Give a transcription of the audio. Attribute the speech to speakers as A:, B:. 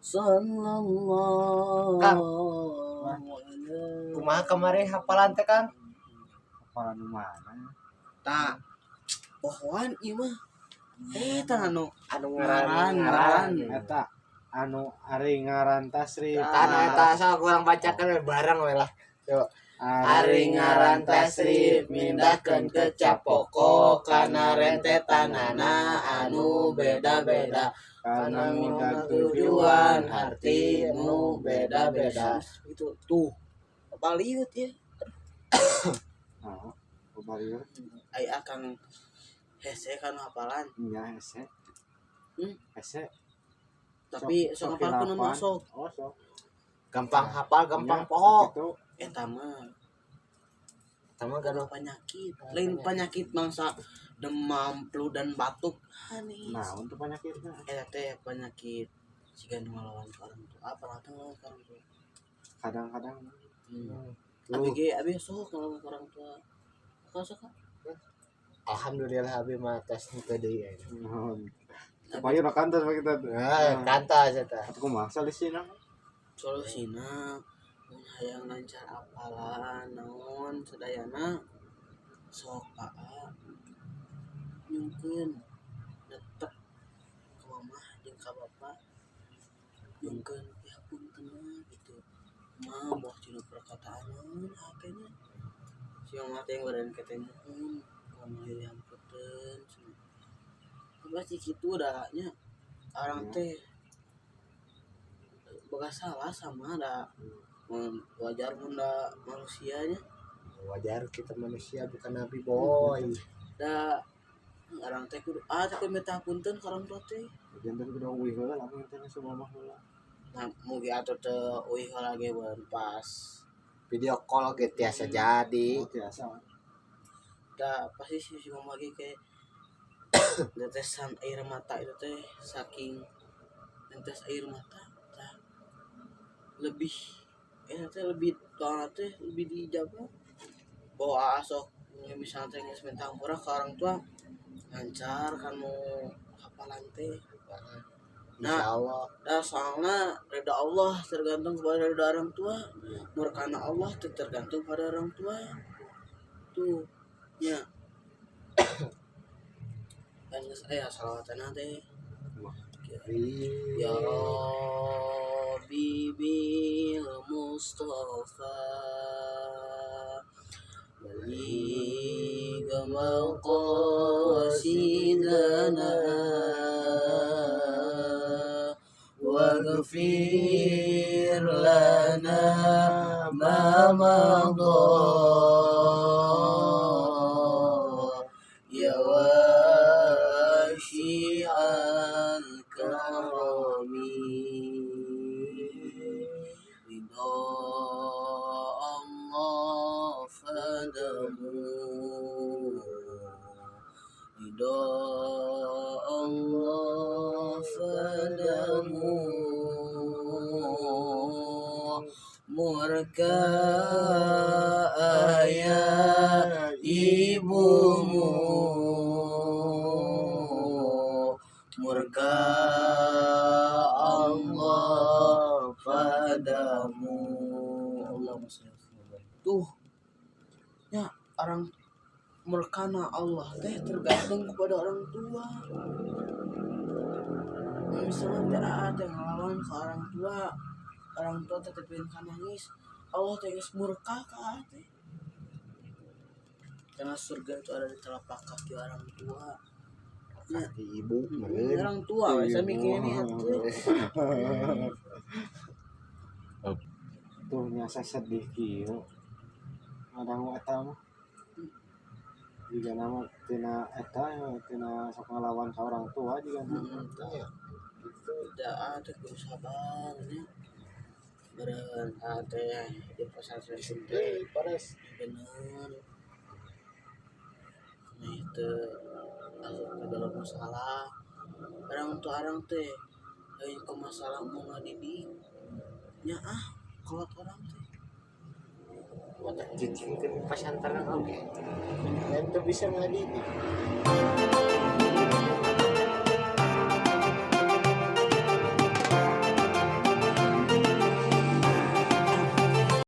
A: Sallallahu
B: Kang.
A: alaihi.
B: Kumaha kemarin hafalan teh, Kang?
C: Hafalan nu mana?
A: Tak pohoan ieu mah eta anu
B: Anu
A: ngaran.
B: ngaran.
A: Ngaran.
C: Eta anu ari ngaran tasrif.
B: Tanah eta sok urang bacakan we bareng we lah. Coba.
A: Ari ngaran tasrif mindahkeun kecap pokok kana rentetanana anu beda-beda
C: karena
A: kana
C: mudah
A: tujuan arti nu beda-beda itu tuh baliut ya.
C: Oh, baliut.
A: Ai akang hese kan hafalan?
C: Nya hese. Hese.
A: Tapi sok hafal nama sok.
C: Oh, sok.
B: Gampang hafal, gampang
C: Nya,
B: poho.
C: Gitu.
A: Eta mah
B: Sama
A: gaduh penyakit lain, penyakit mangsa demam, flu, dan batuk hanis.
C: Nah, untuk penyakitnya.
A: Eta teh penyakit jika nu ngelawan ke orang tua, apa teh ngelawan ke orang tua.
C: Kadang-kadang.
A: Abi ge, abi sok ngelawan ke orang tua. Kau sok?
B: Alhamdulillah, abi mah tes henteu deui ayeuna.
C: Nuhun. Supaya nu kantos mah kita tuh.
B: Nah, kantos eta.
C: Atuh kumaha solusina?
A: Solusina mun hayang lancar apalan naon sadayana, sok aa nyungkeun netep ke mamah jeung ka bapa, nyungkeun pihapunten gitu mah, boh tina perkataan naon hatena si mama teh ngeureun ke teh, muhun kumaha dihampunten cenah. Pasti kitu da nya, orang teh boga salah sama da mun wajar mun da manusianya.
B: Wajar, kita manusia, bukan nabi, boy.
A: Da orang teh kudu ah teh kudu minta punten ka orang tua teh.
C: Janten kudu uih heula lamun teh semua mah heula.
A: Nah, mugi atuh teu uih heula ge beun pas
B: Video call ge tiasa jadi.
C: Oh, biasa.
A: Da pasti si mama ge kayak tetesan air mata itu teh, saking netes air mata tah lebih teh lebih doa teh lebih dijaga bahwa sok misalnya teh geus minta hampura ke orang tua, lancar kan mau hafalan teh. Nah.
B: Insya Allah.
A: Nah, soalnya ridha Allah tergantung kepada ridha orang tua, murkana Allah teh tergantung pada orang tua tuh ya kan. Geus aya salawatan teh. Ya Rabbi bil Mustafa baligh maqasidana waghfir lana ma madha ya wasi'al karami. Ridha Allah padamu, Ridha Allah padamu, murka ayah ibumu, murka Allah padamu. Allahumma sholli ala. Tuh ya, orang murkana Allah teh tergantung kepada orang tua. Nah, misalnya teh aa teh ngelawan ke orang tua, orang tua teh tepin ka nangis, Allah teh geus murka ka aa teh, karena surga itu ada di telapak kaki orang tua. Ya.
B: Kaki ibu meureun.
A: Orang tua saya mikirnya atuh.
C: Tuh nyasa sedih kieu ngadangu eta mah, jiga nama tina eta ya, tina sok ngelawan ka orang tua juga.
B: Iya.
A: Gitu da, aa teh kudu sabar nya. Beureun aa teh di pesantren teh.
B: Eh, pares.
A: Bener nih, teu asup ke dalam masalah orang tua. Orang teh lain ku masalah mau ngadidik nya, ah kolot orang teh.
B: Mata cicing ke pesantren oge. Dan tuh bisa ngadidik.